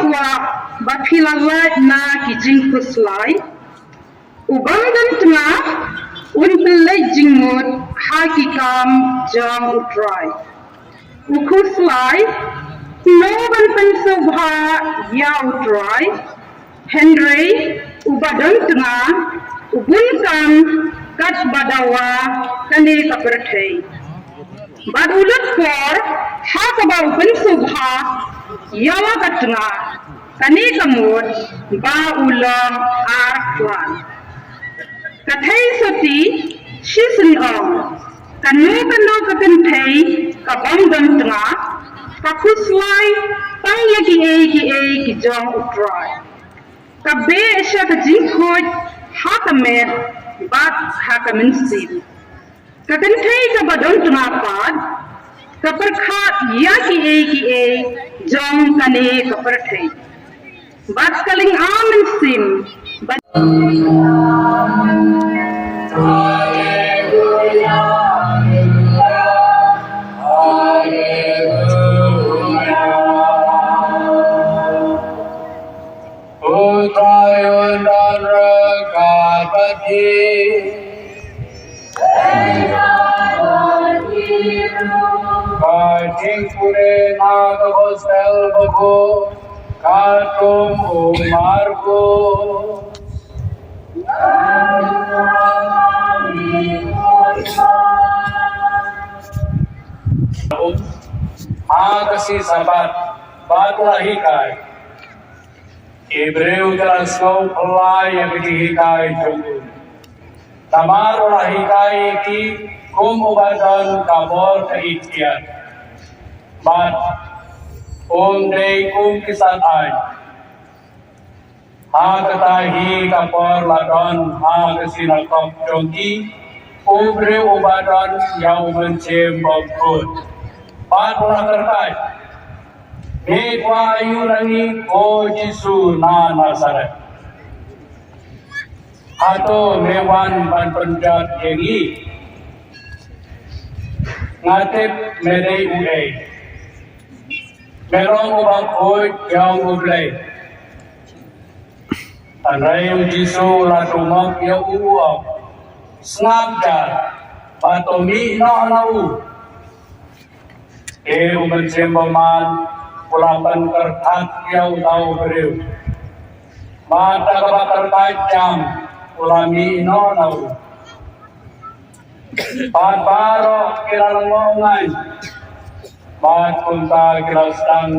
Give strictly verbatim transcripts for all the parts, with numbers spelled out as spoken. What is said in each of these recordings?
Kwah ba phi la lait na ki jingkhuslai. U bym don tnga un pynleit jingmut ha ki kam jong U Trai. U khuslai, kumno ban pynsngewbha ïa U Trai. Hynrei uba don tnga u bun kam kat ba dawa kane ka pyrthei. Bad u lut por ha kaba u pynsngewbha ïa la ka tnga, kane ka mut ba u long ar klan. Ka thei soti shisien ong, kano kano ka kynthei ka bym don tnga ka khuslai tang ïa kiei kiei ki jong U Trai. Ka beh sha ka jingkhuid ha ka met bad ha ka mynsiem. Ka kynthei kaba don tnga pat ka pyrkhat ïa kiei kiei jong kane ka pyrthei. Bad ka lynga mynsiem bad U Trai un don ryngkat bad phi. Ka jingpule na ka Gospel Bakhuid katkum u Markos. Ha ka sngi Sabbath bad u la hikai. Ki briew ki la sngew phylla ïa ka jinghikai jong u. Namar u la hikai ïa ki kum uba don ka bor ka iktiar. Bad um dei kum ki sat aiñ. Ha kata hi ka por la don ha ka sinagog jong ki u briew uba don ïa u mynsiem bymkhuid. Bad u la kyrpad, me kwah aïu na ngi, ko Jisu na Nasaret? Hato me wan ban pynjot ïa ngi? Nga tip me dei uei. Me long uba khuid jong U Blei. Hynrei u Jisu u la tumok ïa u, u ong, sngap jar, bad to mih noh na u. Te u mynsiem bymman u la pynkyrthat ïa uta u briew. Bad da kaba kyrthat jam u la mih noh na u. Bad baroh ki la lyngngoh ngaiñ. Bad kumta ki la sdang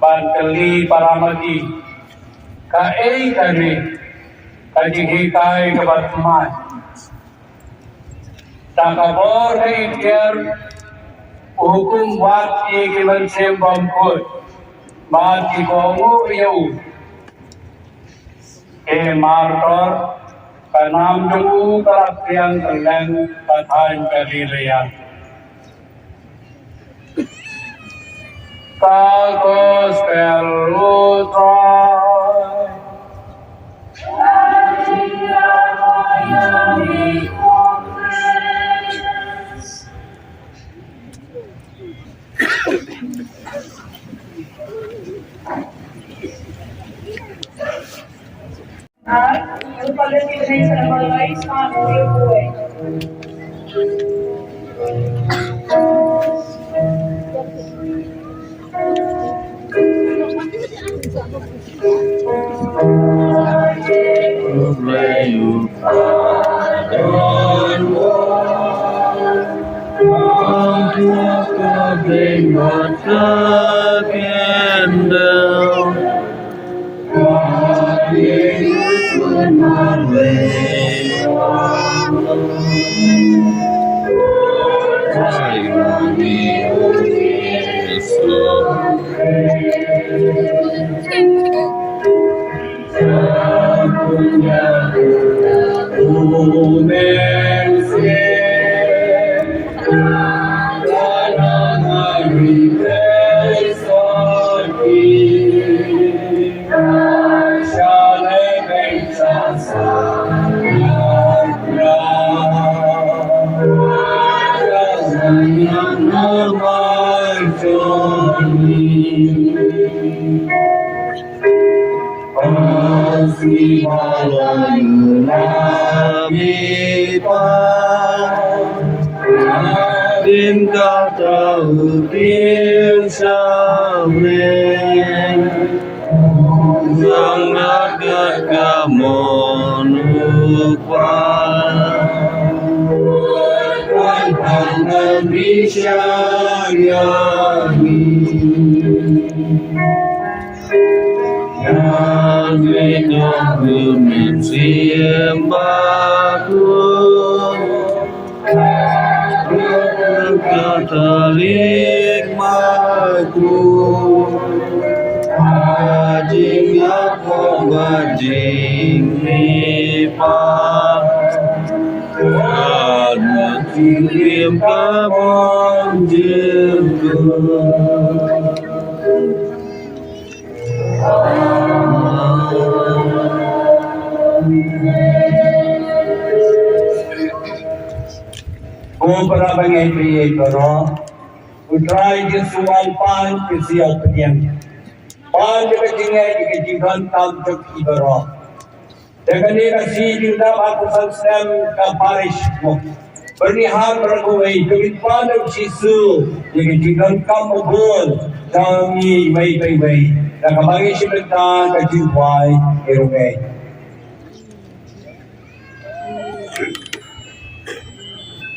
ban kylli para ma ki, kaei kane ka jinghikai kaba thymmai. Da ka bor ka iktiar u hukum wad ïa ki mynsiem bymkhuid bad ki kohnguh ïa u. Te martor, ka nam jong u ka la pdiang kylleng ka thaiñ Galilea. Ka Gospel U Trai. Pasi balai nami pa, adin kata ukir sawe, yang naga kamon upa. Wan pang nami syang yami. Nagri ka bumin siem baku. Katalik maku. Ajing aku bajing nipa. Anak kirim kabon jengku. Ko para bangeit baroh, U Trai Jisu u pan ka jingïap pdiang, pan ka jingngeit, ka jingdonkam jong ki baroh. Da kane ka sngi jingdap arphew san snem ka parish mo. Byrnihar baroh kawei, to ngin pan da u Jisu ïa ka jingdonkam babun jong ngi iwei pa iwei. Da kaba ngi shim bynta ka jingduwai ïa u Trai.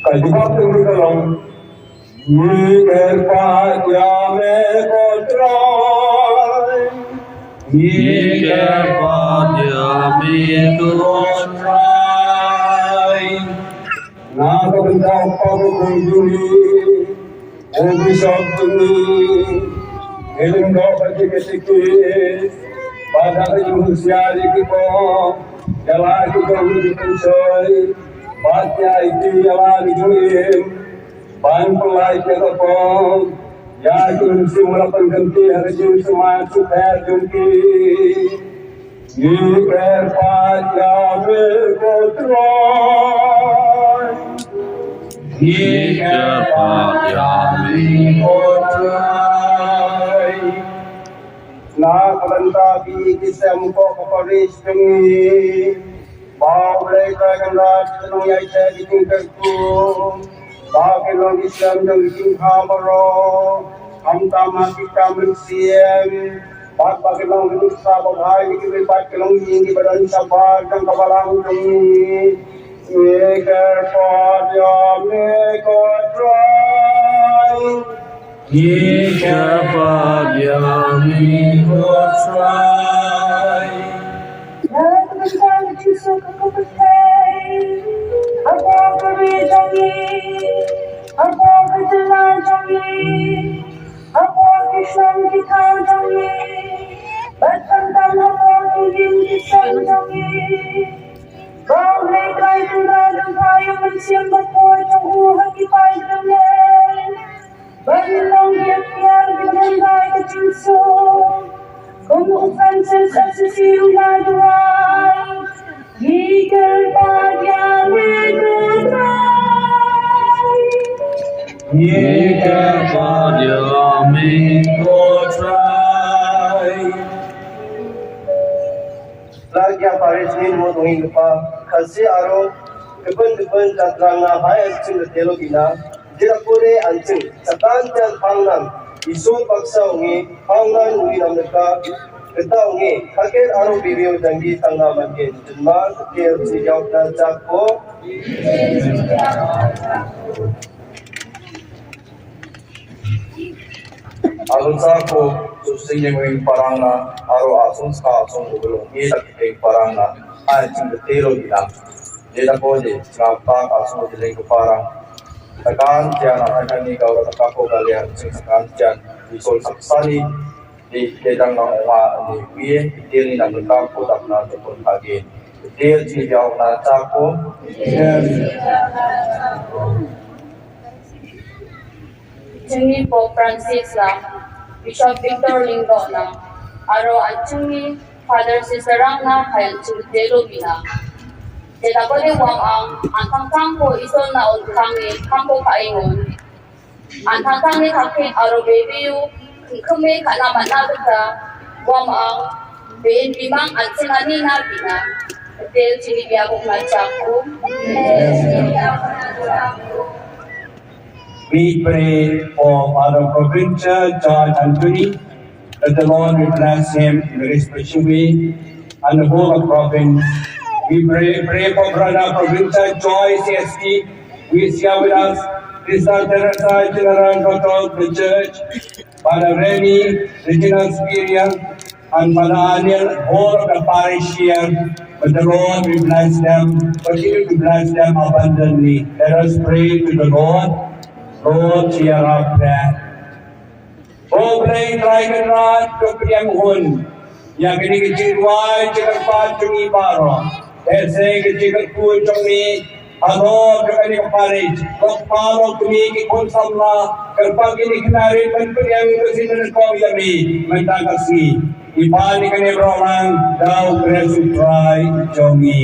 Ka jubab jong ngi ka long, ngi kyrpad ïa me ko Trai. Ngi kyrpad ïa me ko Trai. Na ka bynta u pop u khun jong ngi, u bishop jong ngi, ngi lyngdoh bad ki katekis, bad da ka jinghusiar ïa ki pop, ïa la ki jong ngi ki pynshoi, bad ïa ki ïa la ki jong ngi, ban pynlait ïa ka pop, ïa ki mynsiem ba la pynkyntiew ha ka jingsumar sukher jong ki. Ngi kyrpad ïa me ko Trai. Ngi kyrpad ïa me ko Trai. Na ka bynta ki, ki sem ko ka parish jong ngi. Ba U Blei Trai Kynrad ka nongïaishah ki jingkyrkhu. Ba ki long ki sem jong ki jingkha baroh. Khamtam ha ki kam mynsiem. Bad ba ki long ki nuksa babha ïa kiwei pat ki longïing kiba don shabar jong ka balang jong ngi. Ngi kyrpad ïa me ko Trai. Ngi kyrpad ïa me ko Trai. Ïa ka bynta ka jingsuk ka pyrthei. Hapoh ka ri jong ngi. Hapoh ka jylla jong ngi. Hapoh ki shnong ki thaw jong ngi. Bad khamtam hapoh ki ïing ki sem jong ngi. Ba U Blei Trai Kynrad un phai ïa u Mynsiem Bakhuid jong u ha ki paidbah. Ban long ki ïa ki ïa ki ban rai ka jingsuk. Kum u Francis Assisi u la duwai. Ngi kyrpad ïa me ko Trai. Ngi kyrpad ïa me ko Trai. Lagi apa resmi mo dongin lupa. Kasi aro kebun kebun katrang na hai ancing telo bina. Jira pure ancing. Satan jan pangnan. Isu paksa ungi. Pangnan ungi nam deka. Kita ungi. Kakir aro bibiu janji tangga makin. Jenma kakir sijau dan jago. Alun sa ko susing yang wing parang na aro asung ska asung ko belum ni tak king parang na ai cing betelo di na. Ni tak ko di ngapa asung di ling ko parang. Takan tian akan ni kau tak ko kalian cing takan tian di sol saksani di kedang nang wa ni wie betil ni nang tak ko tak na tepun pagi. Betil cing jauh na tak ko. Jingmi Pope Francis na, Bishop Victor Lyngdoh na, aro an jingmi Father Sister Rang na, hai an jingmi Telo mi na. Jeta ko de wang ang, an tang tang ko ison na un kang ni, kang ko ka ingon. An tang tang ni kaki aro baby u, kumi ka na mana beta, wang ang, Peit, phi bang at sing ani na phi na. Tel chini bia ko na chaku. We pray for Father Provincial George Anthony, that the Lord will bless him in a very special way, and the whole of province. We pray, pray for Brother Provincial Joy C S T, who is here with us, Sister Teresa, General Doctor of the Church, Father Remy, Regional Superior, and Father Anil, whole of the parish here. But the Lord will bless them, continue to bless them abundantly. Let us pray to the Lord. Lord, hear our prayer. O Blei Trai Kynrad, to pdiang hun ïa kane ka jingduwai jingkyrpad jong ngi baroh. Lehse ka jingkyrkhu jong ngi halor jong kane ka parish, ko Kpa, ko Kmie, ki khun samla, kyrpad ïa ngi ki narit ban pdiang ka jingkyrkhu ïa me mynta ka sngi. Ngi pan ïa kane baroh lang da u Khrist u Trai jong ngi.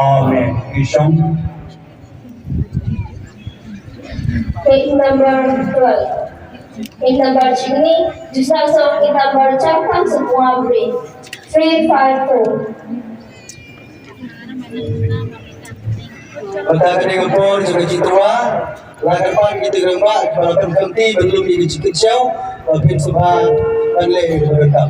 Amen. Ki shong. Page number twelve. Page number chikni, jusa song page number chang tam sepua bri. Three five two. Mynta ka dei ka por jong ka jingtyrwa, la ka pan ki tyrwa ba la pynkamti ban lum ïa ka jingkynshew, ba phin sngewbha ban leh ïa ka bynta.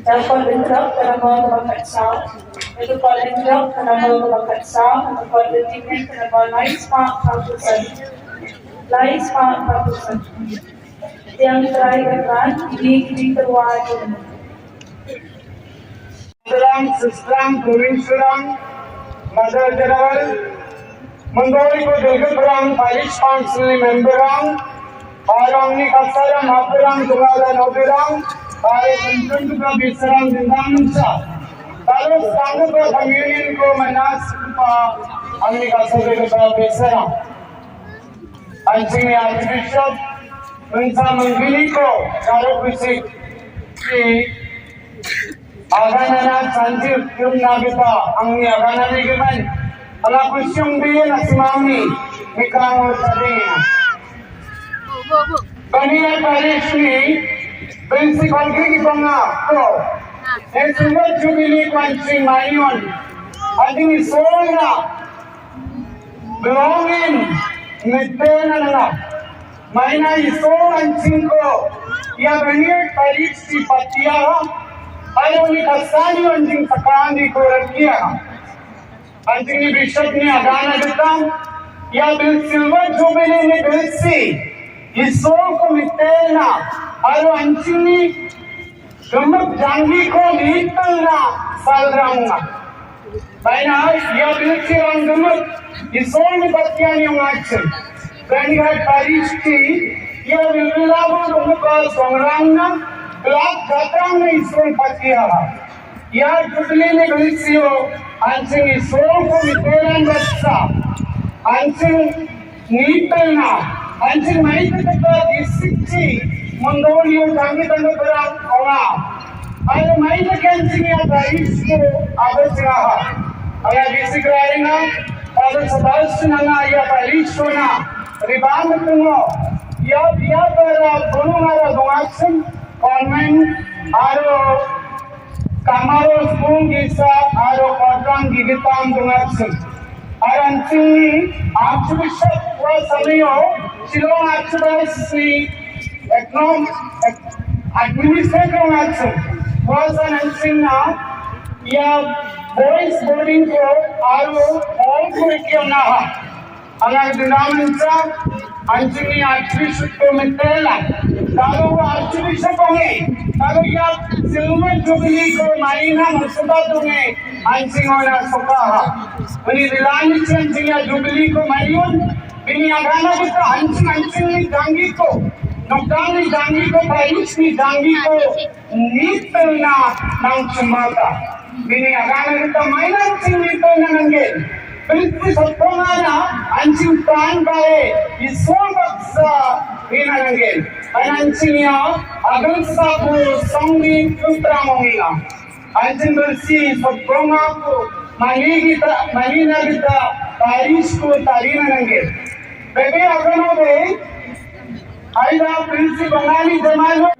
Dang kwah ban ïakren ka number kaba khatsaw. Dang kwah ban ïakren ka number kaba khatsaw. Dang kwah ban ïakren ka number lai spah phra phew san. Lai spah phra phew san. Tiang Trai Kynrad, kine ki dei tyrwa jong Srang, Sistrang, Turin Srang, Mother General, Mandori ko Gilgit Brang, Parish Council Member Rang, Arang ni Kasaram, Haprang, Tungala, Nobirang, Pare Kuntun Tuka Bisrang, Dindang Nunsa. Kalau sanggup berkomunin ko manas pa, ang ni Kasaram Bisrang. Anjing ni Archbishop, Nunsa Mangili ko, Karo Kusik, ki Agana na Sanjib, yung nabita, ang ni agana ni giman. Ala kusyong biyan na si Mami, ni Kang Sadina. Bani ya Parish ni, principal ki ki banga, ko. Ni Silver Jubilee ko Anjing Mayon. Anjing ni Solna. Belongin, mete na na. Maina iso Anjing ko. Ya bani ya Parish ki patia. Ayo ni kasani Anjing sakandi ko rakia. Anjing ni Bishop ni agana jitang. Ya bil Silver Jubilee ni bil si. Iso ko mitena. Ayo Anjing ni gemuk janggi ko mitena salranga. Baina ya bil sirang gemuk. Iso ni batian yang acil. Bani ya Parish ki. Ya bil bilabo gemuk salranga. Belak jatang ni iso patia. Ya Jubilee ni belsio, Anjing iso ko mitelan basa. Anjing nitena, Anjing mai teka di sitsi, mendolio kami tanda berang ola. Ayo mai teka Anjing ya Parish ko, abas ngaha. Aya di sikraina, pada sebal senanga ya Parish ko na. Ribang tungo, ya, ya para gunung ara dongasen, konmen, aro, Kamaro Spung Gisa aro Kodang Gigitam Dungatsu. Aran sini Archbishop wa Samio, Shillong Archdiocese ni Econom Administrator Dungatsu. Wa Sanan Singna ya Boys Boarding ko aro Hall Curriculum naha. Angai dinamin sa, Anjing ni Archbishop ko metela. Kalau Archbishop ko ngi, kalau ya Silver Jubilee ko maina maksud tu ngi, Anjing ona sokaha. Bini dilani Anjing ya Jubilee ko mayun, bini agana kita Anjing Anjing ni jangi ko, nukang ni jangi ko, payus ni jangi ko. Nitna nang chumata. Bini agana kita mainan sing nitna nanggen. Bini sapongana Anjing tan bae isol baksa rina nanggen. Anjing ya agan sabu songni putra mongia. Anjing bersi saponga ku mani kita mani na kita taris ku tarina nanggen. Bebe agana be Aida Prince Bangani Jamano.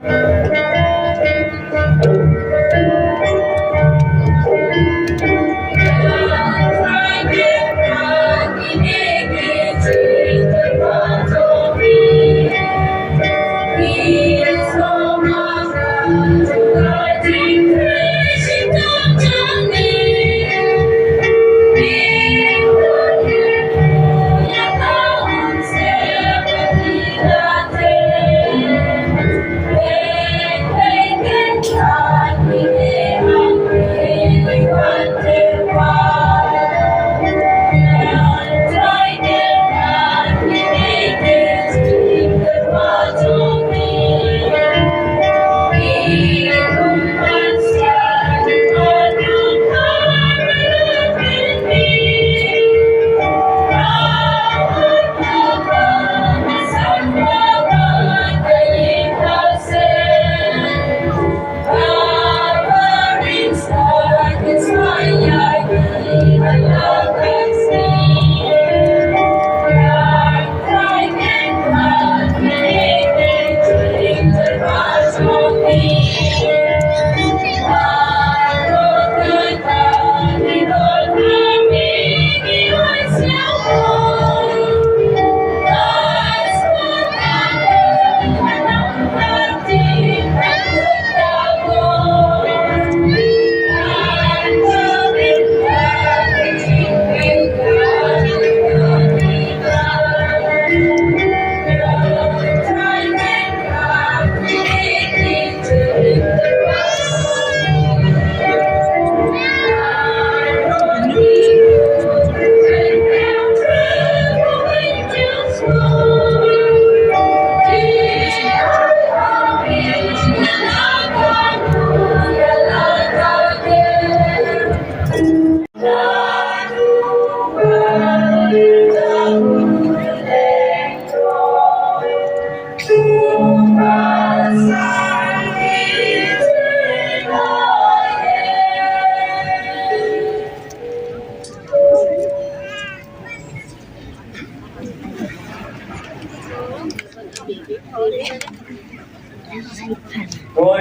Ko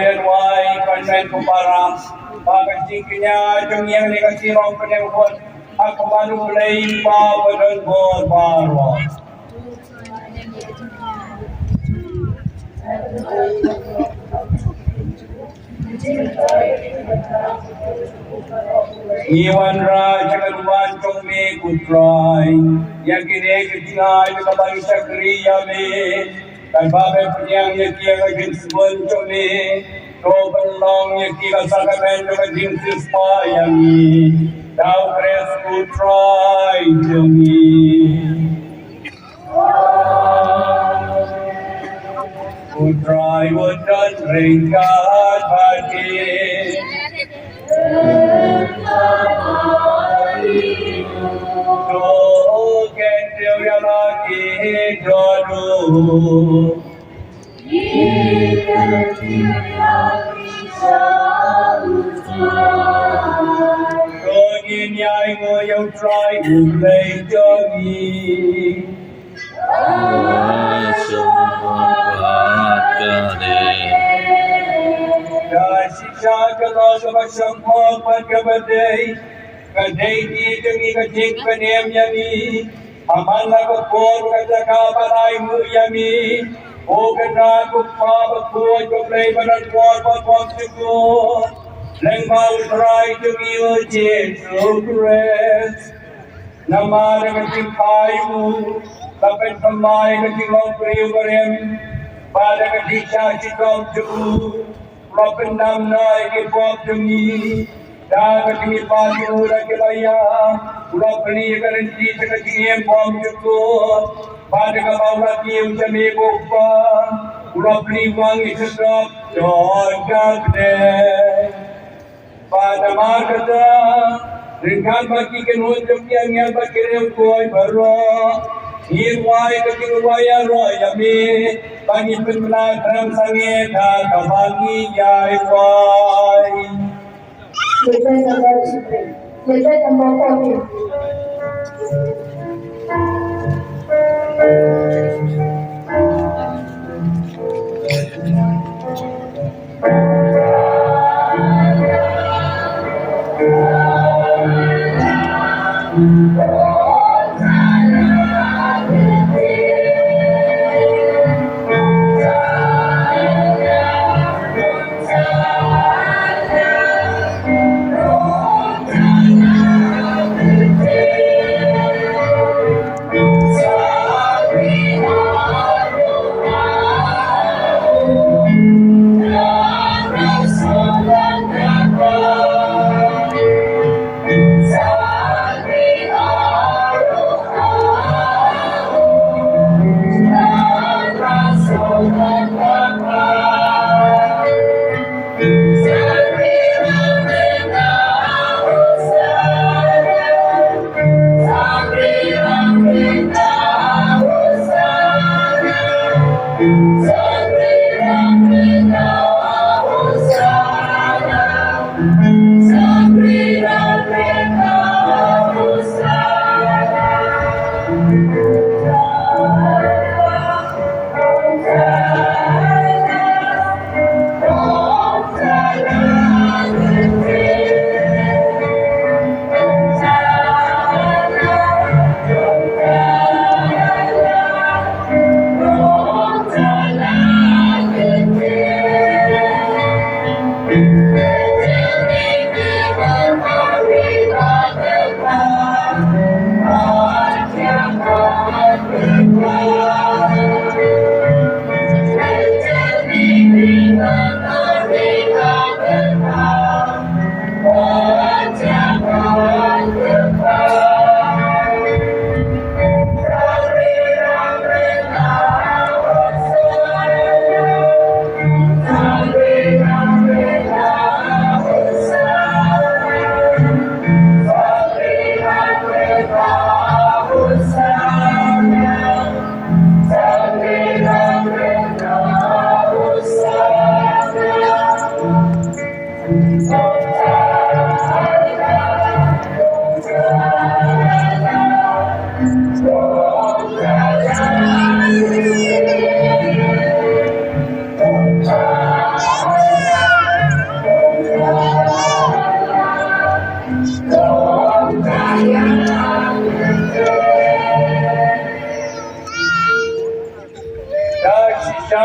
ïa wai, ko ïa ko para, ba ka jingkñia jong ngi ïa ka jingrong pynïaid hok ha khmat U Blei ba ba don bor baroh. Ngi wanrah sha ka duwan jong me ko Trai, ïa kine ki jingai jong ka bangni shakri ïa me. Katba me pynïaid ïa ki ha ka jingsbun jong me, to pynlong ïa ki ka sakramen jong ka jingsiewspah ïa ngi. Da U Khrist U Trai jong ngi. U Trai u don ryngkat bad phi. To kyntiew ïa la ki dohnud. To ngin ïainguh ïa U Trai U Blei jong ngi. Ka shisha ka long kaba shemphang bad kaba dei, ka dei kti jong ngi, ka jingpynim ïa ngi. Haman la ka por ka jaka ban ainguh ïa me, ko Kynrad ko Kpa bakhuid, ko Blei badonbor bad bymjukut, lyngba U Trai jong ngi U Jisu Khrist. Namar da ka jingpait u la pynthymmai ka jinglong briew barim, bad da ka jingshah shitom jong u, u la pyndam noh ïa ki pop jong ngi. Da ka jingïaid jong u da kiba ïa, u la plie ïa ka lynti sha ka jingim bymjukut. Bad da kaba u la kiew sha me ko Kpa, u la plie wang ïa ka kop jong ka bneng. Bad namar kata, ryngkat bad ki kynhun jong ki angel bad ki riewkhuid baroh, ngi rwai ka jingrwai ïaroh ïa me, ba ngi pynbna khnang sangeh da kaba ngi ïai rwai. Lyricist number fourteen.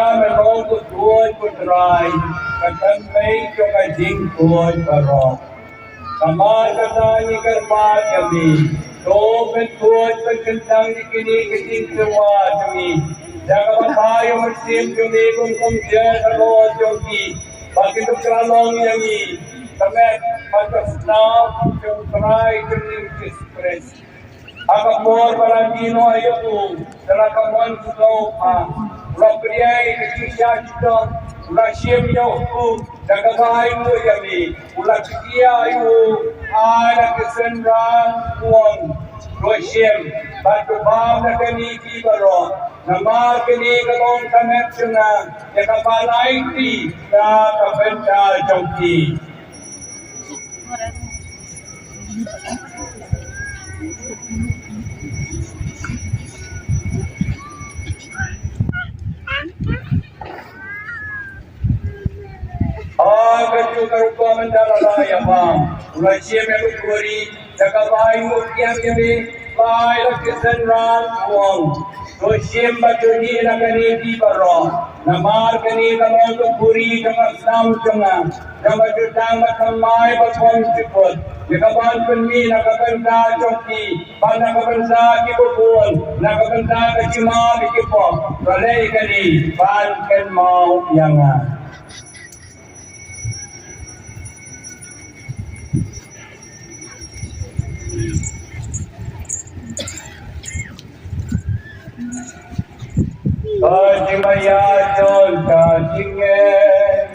Namar ba u khuid u Trai ka kynmaw jong ka jingkhuid baroh. Namar kata ngi kyrpad ïa me, to pynkhuid pynkyntang ïa kine ki jingtyrwa jong ngi da kaba phai u Mynsiem jong me kum ka jingïarap jong ki, ba kin ïakynduh ïa ngi ka met bad ka snam jong u Trai jong ngi Jisu Khrist. Ha ka por ba la mih noh ïa u da la ka mon sngewbha, u la pdiang ïa ka jingshah shitom, u la shim ïa u da kaba ai nguh ïa me, u la kyndiah ïa u, ai la ka synran, u ong, to shim bad to bam na kane ki baroh, namar kane ka long ka met jong nga ïa kaba ai kti na ka bynta jong phi. Ha kajuh ka rukom mynta la ïa bam, u la shim ïa ka khuri da kaba ai nguh ïa me, ai la ka synran, u ong, to shim bad to dih na kane phi baroh, namar kane ka long ka khuri jong ka snam jong nga, jong ka jutang bad thymmai bad bymjukut, ïa kaban pynmih na ka bynta jong phi bad na ka bynta kiba bun, na ka bynta ka jingmap ïa ki pop. To leh kane ban kynmaw ïa nga. Ka jingmaïa jong ka jingeh.